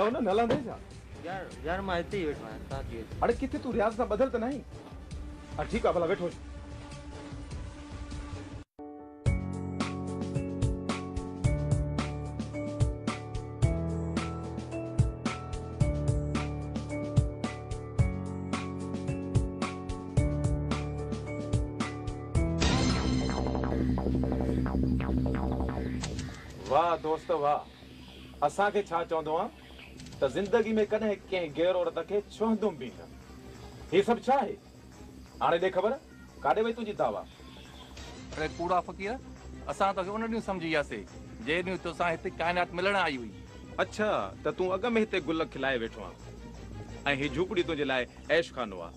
لهو نه، نه لهندين ڇا؟ يار يار مان هتي ئي ويٺو آهيان، توهان ٿي اچو. اڙي ڪٿي تون رياض سان ٻڌل ته ناهين؟ اڙي ٺيڪ آ ڀلا ويٺو هج. واهه دوست واهه! اسان کي ڇا چوندو آن ته زندگي ۾ ڪڏهن ڪنهن غير عورت کي ڇهندم به نه. هي سڀ ڇا آهي؟ هاڻي ڏي خبر، ڪاڏي وئي تنهنجي دعويٰ؟ اڙي ڪوڙا فقير، اسان توکي ان ڏينهن سمجهي وياسي، جنهن ڏينهن توسان هتي ڪائنات ملڻ آئي هئي. اڇا ته تون اڳ ۾ هتي گل کلائي ويٺو آن ۽ هي جهوپڙي تنهنجي لاء عيش خانو آ.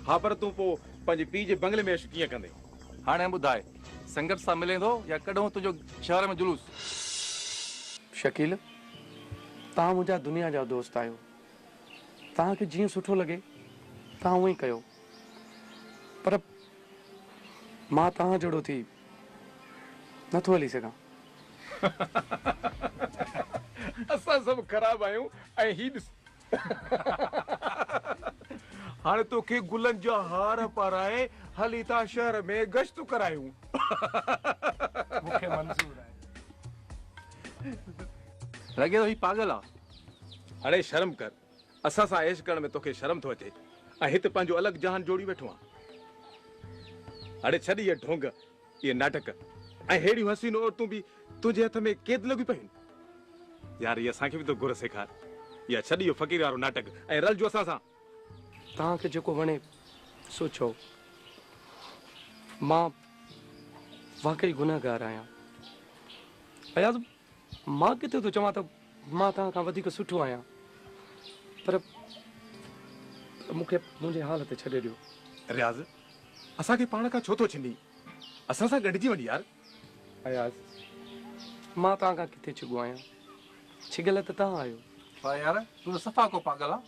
ها پر تون پوء پنهنجي پيء جي بنگلي ۾ عيش ڪيئن ڪندين؟ هاڻي ٻڌاء، سنگت سان ملين ٿو يا ڪڍون تنهنجو شهر ۾ جلوس؟ شڪيل، توهان منهنجا دنيا جا دوست آهيو. توهان کي جيئن سٺو لڳي، توهان اونئين ڪيو. پر مان توهان جهڙو ٿي نٿو هلي سگهان. اسان سڀ خراب آهيون ۽ هي ڏس. هاڻي توکي گلن جا هار پارائي هلي ٿا شهر ۾ گشت ڪرايون. مون کي منظور آهي. لڳي ٿو هي پاڳل آ. اڙي شرم ڪر. اسان سان عيش ڪرڻ ۾ توکي شرم ٿو اچي ۽ هت پنهنجو الڳ جهان جوڙي ويٺو آن. اڙي ڇڏ اهي ڍونگ، اهي ناٽڪ ۽ ههڙيون حسين عورتون به تنهنجي هٿ ۾ قيد لڳيون پيون. يار هي اسان کي به ته گر سيکار. يا ڇڏ اهو فقير وارو ناٽڪ ۽ رلج اسان سان. توهان کي جيڪو وڻي سو چئو. مان واقعي گنهگار آهيان. اياز مان ڪٿي ٿو چوان ته مان توهان کان وڌيڪ سٺو آهيان. پر مون کي منهنجي حال تي ڇڏي ڏيو. رياض اسان کي پاڻ کان ڇو ٿو ڇنين؟ اسان سان ڳنڍجي وڃ يار. اياز، مان توهان کان ڪٿي ڇڳو آهيان؟ ڇڳل ته توهان آهيو. پر يار، تون ته صفا ڪو پاڳل آن.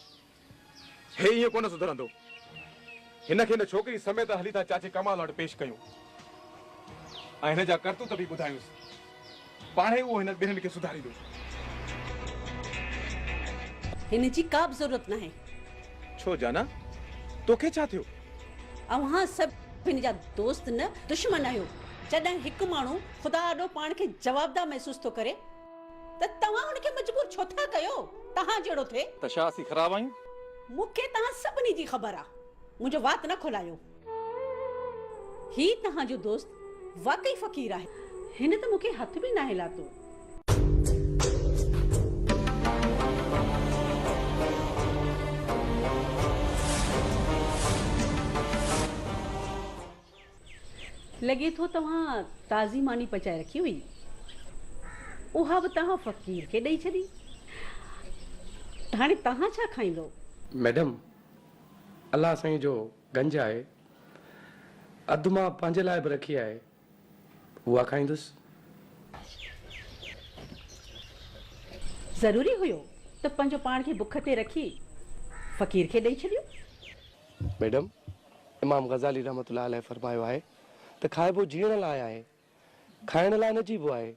هي ائين ڪونه سڌرندو. هن کي هن ڇوڪري سميت هلي ٿا چاچي ڪمال وٽ پيش ڪيون ۽ هن جا ڪرتوت به ٻڌايونس. پاڻهي اهو هنن ٻنهين کي سڌاريندو. هن جي ڪا به ضرورت ناهي. ڇو جانا، توکي ڇا ٿيو؟ اوهان سڀ هن جا دوست نه دشمن آهيو. جڏهن هڪ ماڻهو خدا آڏو پاڻ کي جوابده محسوس ٿو ڪري ته توهان هن کي مجبور ڇو ٿا ڪيو توهان جهڙو ٿئي. ته ڇا اسين خراب آهيون؟ مون کي توهان سڀني جي خبر آ. منهنجو وات نه کولايو. هي توهان جو دوست واقعي فقير آهي. هن ته مون کي هٿ به ناهي لاتو. لڳي ٿو توهان تازي ماني پچائي رکي هئي. اها به توهان فقير کي ڏئي ڇڏي. هاڻي توهان ڇا کائيندو؟ ميڊم، الله سائين جو گنج آهي. اڌ مان پنهنجي لاء به رکي آهي. اها کائيندس. ضروري هيو ته پنهنجو پاڻ کي بک تي رکي فقير کي ڏئي ڇڏيو. ميڊم، امام غزالي رحمة الله عليه فرمايو آهي ته کائبو جيئڻ لاء آهي، کائڻ لاء نه جيبو آهي.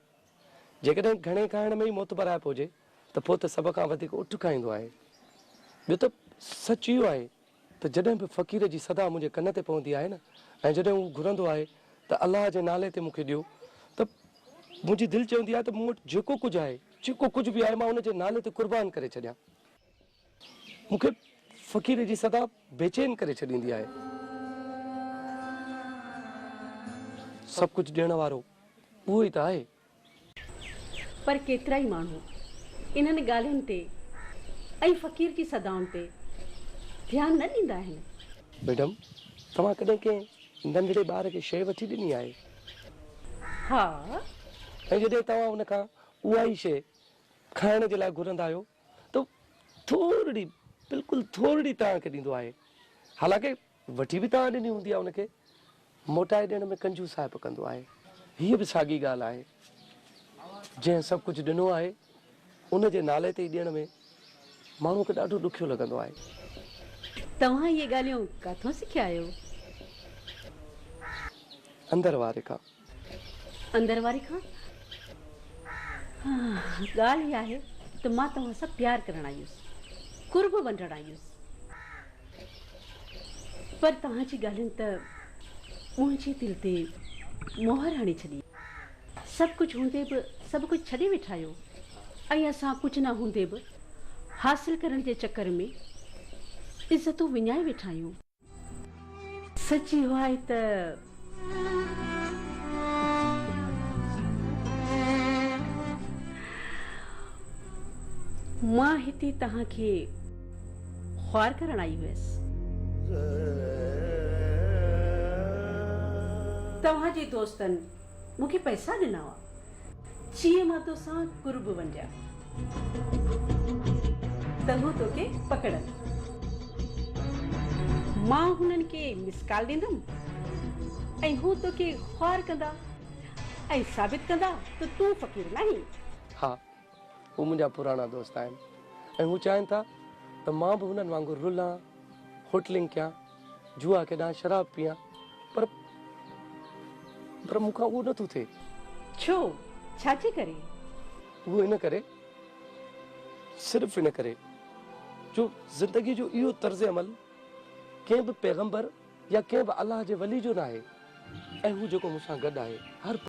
جيڪڏهن گهڻي کائڻ ۾ ئي معتبرائپ هجي ته پوء ته سڀ کان وڌيڪ اٺ کائيندو آهي. ٻيو ته سچ اهو آهي ته جڏهن به فقير جي صدا منهنجي ڪن تي پوندي آهي نه ۽ جڏهن هو گهرندو آهي ته الله جي نالي تي مون کي ڏيو ته منهنجي دل چوندي آهي ته مون وٽ جيڪو ڪجهه آهي، جيڪو ڪجهه به آهي مان ان جي نالي تي قربان ڪري ڇڏيان. مون کي فقير جي صدا بيچين ڪري ڇڏيندي آهي. سڀ ڪجهه ڏيڻ وارو اهو ئي ته آهي. پر ڪيترائي ماڻهو انهن ڳالهين تي ۽ فقير جي صدائن تي ڌيان نه ڏيندا آهن. ميڊم، توهان ڪڏهن ڪنهن ننڍڙي ٻار کي شيء وٺي ڏني آهي؟ ها. ۽ جڏهن توهان ان کان اها ئي شيء کائڻ جي لاء گهرندا آهيو ته ٿورڙي، بلڪل ٿورڙي توهان کي ڏيندو آهي. حالانڪه وٺي به توهان ڏني هوندي آهي ان کي موٽائي ڏيڻ ۾ ڪنجوسائپ ڪندو آهي. هيء به ساڳي ڳالهه آهي. جنهن سڀ ڪجهه ڏنو آهي، ان جي نالي تي ئي ڏيڻ ۾ ماڻهوء کي ڏاڍو ڏکيو لڳندو آهي. توهان اهي ڳالهيون ڪاٿون سکيا آهيو؟ اندر واري کان. اندر واري کان؟ ڳالهه اها آهي ته مان توهان سان پيار ڪرڻ آئي هيس، قرب ونڊڻ آئي هيس. پر توهان جي ڳالهين ته منهنجي دل تي مهر هڻي ڇڏي. سڀ ڪجهه هوندي به سڀ ڪجهه ڇڏي ويٺا آهيو ۽ اسان ڪجهه نه هوندي به حاصل ڪرڻ جي چڪر ۾ عزتون وڃائي ويٺا آهيون. سچ اهو آهي ته. مان هتي توهان کي خوار ڪرڻ آئي هيس. توهان جي دوستن مون کي پئسا ڏنا هئا، جيئن مان توسان قرب ونڊيان ته هو توکي پڪڙن. مان هنن کي مس ڪال ڏيندم ۽ هو توکي خوار ڪندا ۽ ثابت ڪندا ته تون فقير ناهين. ها، هو منهنجا پراڻا دوست آهن ۽ هو چاهين ٿا ته مان به هنن وانگر رلان، هوٽلنگ ڪيان، جوا کيڏان، شراب پيئان پر پر مون کان اهو نه ٿو ٿئي. ڇو؟ ڇا جي ڪري؟ اهو ان ڪري، صرف ان ڪري جو زندگيء جو اهو طرز عمل ڪنهن به پيغمبر يا ڪنهن به الله جي ولي جو ناهي ۽ هو جيڪو مون سان گڏ آهي، هر.